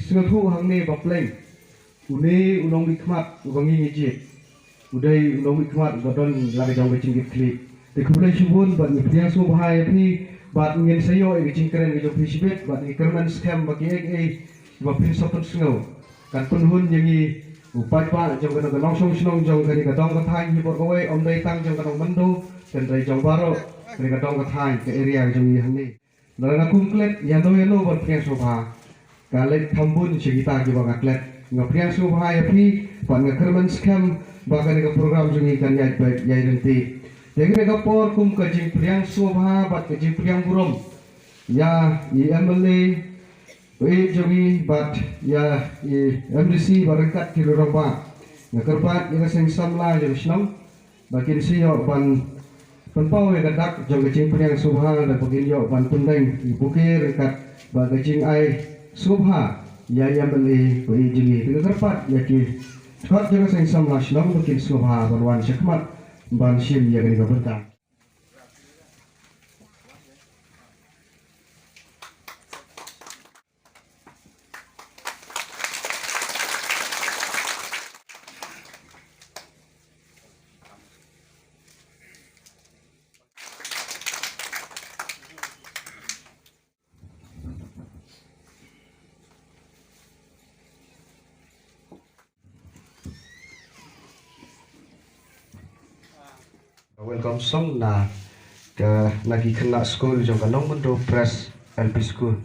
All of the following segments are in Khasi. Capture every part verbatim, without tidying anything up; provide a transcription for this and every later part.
Sngewthuh hangne ba pleng. Une u nongmihkhmat uba ngi ngi jied u dei u nongmihkhmat uba don la ka jong ka jingkitkhlieh. Te khublei shibun bad ngi pdiang sngewbha ïa phi bad ngin sa ïoh ïa ka jingkren ka jong phi shibit bad ngi kyrmen skhem ba kiei kiei ba phin sa pynsngew kan pynhun ïa ngi u paidbah jong kane ka nongshong shnong jong kane ka dong ka thaiñ hi bor kawei, ym dei tang jong ka Nongmyndu, kan dei jong baroh kane ka dong ka thaiñ ka area jong ngi hangne. Lada nga kum klet ïano ïano ban pdiang sngewbha, ka leit kham bun sha kita kiba nga klet. Nga pdiang sngewbha ïa phi bad nga kyrmen skhem ba kane ka program jong ngi kan ïaid beit ïaid ryntih. Te kane ka por kum ka jingpdiang sngewbha bad ka jingpdiang burom ïa i M L A, u ïeit jong ngi bad ïa i M D C bad ryngkat ki rangbah. Nga kyrpad ïa ka seng samla jong ka shnong ba kin sa ïoh ban pynpaw ïa ka dak jong ka jingpdiang sngewbha, da ba kin ïoh ban pyndeng ïa ka bouquet ryngkat bad ka jingai sngewbha ïa i M L A ba ïeit jong ngi. Te nga kyrpad ïa ki dkhot jong ka seng samla shnong ba kin sngewbha ban wan shakhmat ban shim ïa kane ka bynta. Welcome song na ka, na ki khynnah skul jong ka Nongmyndu Pres L P School.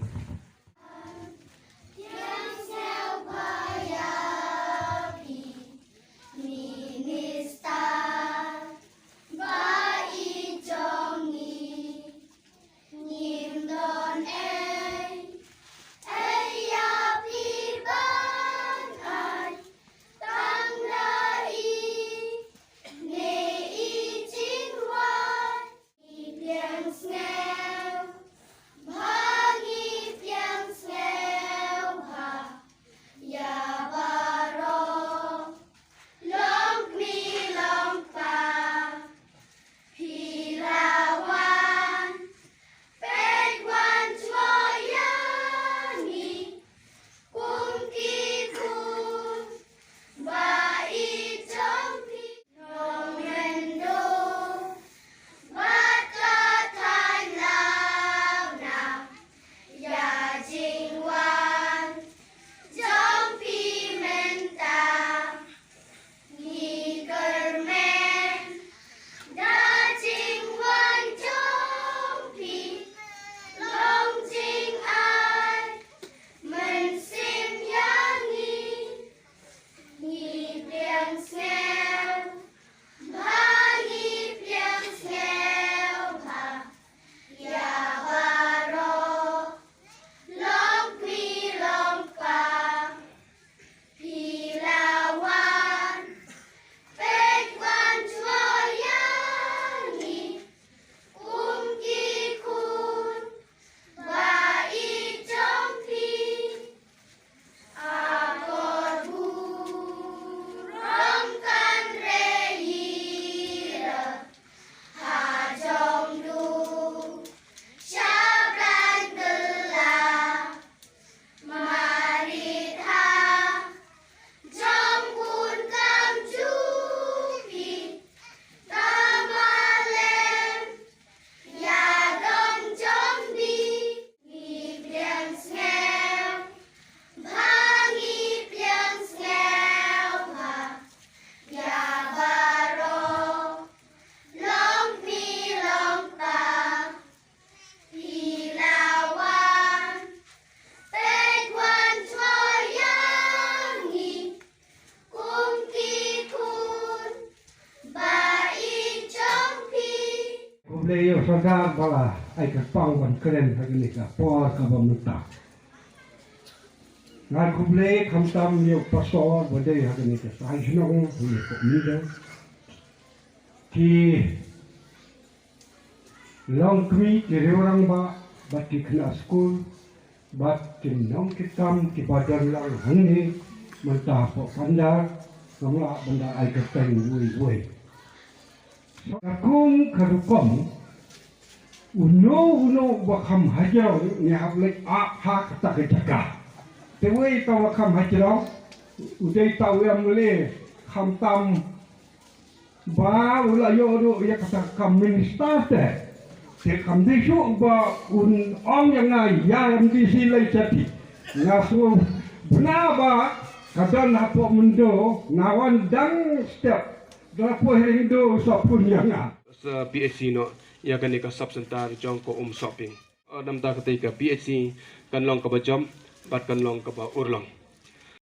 Ngi pdiang sngewbha, ngi pdiang sngewbha ïa baroh longkmie longkpa. Phi la wan peit wan jngoh ïa ngi kum ki khun ba ïeit jong phi. Nongmyndu bad ka thaiñ Lawna, ïa jingwan jong phi mynta ngi kyrmen. Da jingwan jong phi long jingai mynsiem ïa ngi. Ngi pdiang sngewbha, ngi pdiang sngewbha ïa baroh longkmie longkpa. Phi la wan peit wan jngoh ïa ngi kum ki khun ba ïeit jong phi. Akor burom kan rei ïa ha jong du sha bran kylla. Marit ha jong bun kam ju phi ka malem ïa dong jong phi. Ngi pdiang sngewbha, ngi pdiang sngewbha ïa baroh longkmie longkpa. Phi la wan peit wan jngoh ïa ngi kum ki khun ba ïeit jong phi. Khublei ïa u Sordar ba la ai kyrpang ban kren ha kane ka por kaba mynta. Nga khublei khamtam ïa u pastor ba dei ha kane ka thaiñ shnong, u ïa ka mynta. Ki longkmie, ki rangbah bad ki khynnah skul bad ki nongkitkam kiba don lang hangne mynta hapoh pandal, ngam lah ban da ai kyrteng uwei uwei. Ka kum ka rukom, uno uno uba kham hajrong ngi hap leit ap ha kata ka jaka. Te wei tang ba kham hajrong u dei tang u M L A, kham tam ba u la ïoh ruh ïa kata kam minister te. Te kam dei shuh ba un ong ïa nga ïa M D C lei chati. Nga sngew bna ba ka don hapoh Myndo nga wan dang step da poh ring do sa pun ïa nga. Sa P H C noh ïa kane ka sub center jong ko Um Shopping. Namta katei ka P H C kan long kaba jop bad kan long kaba urlong.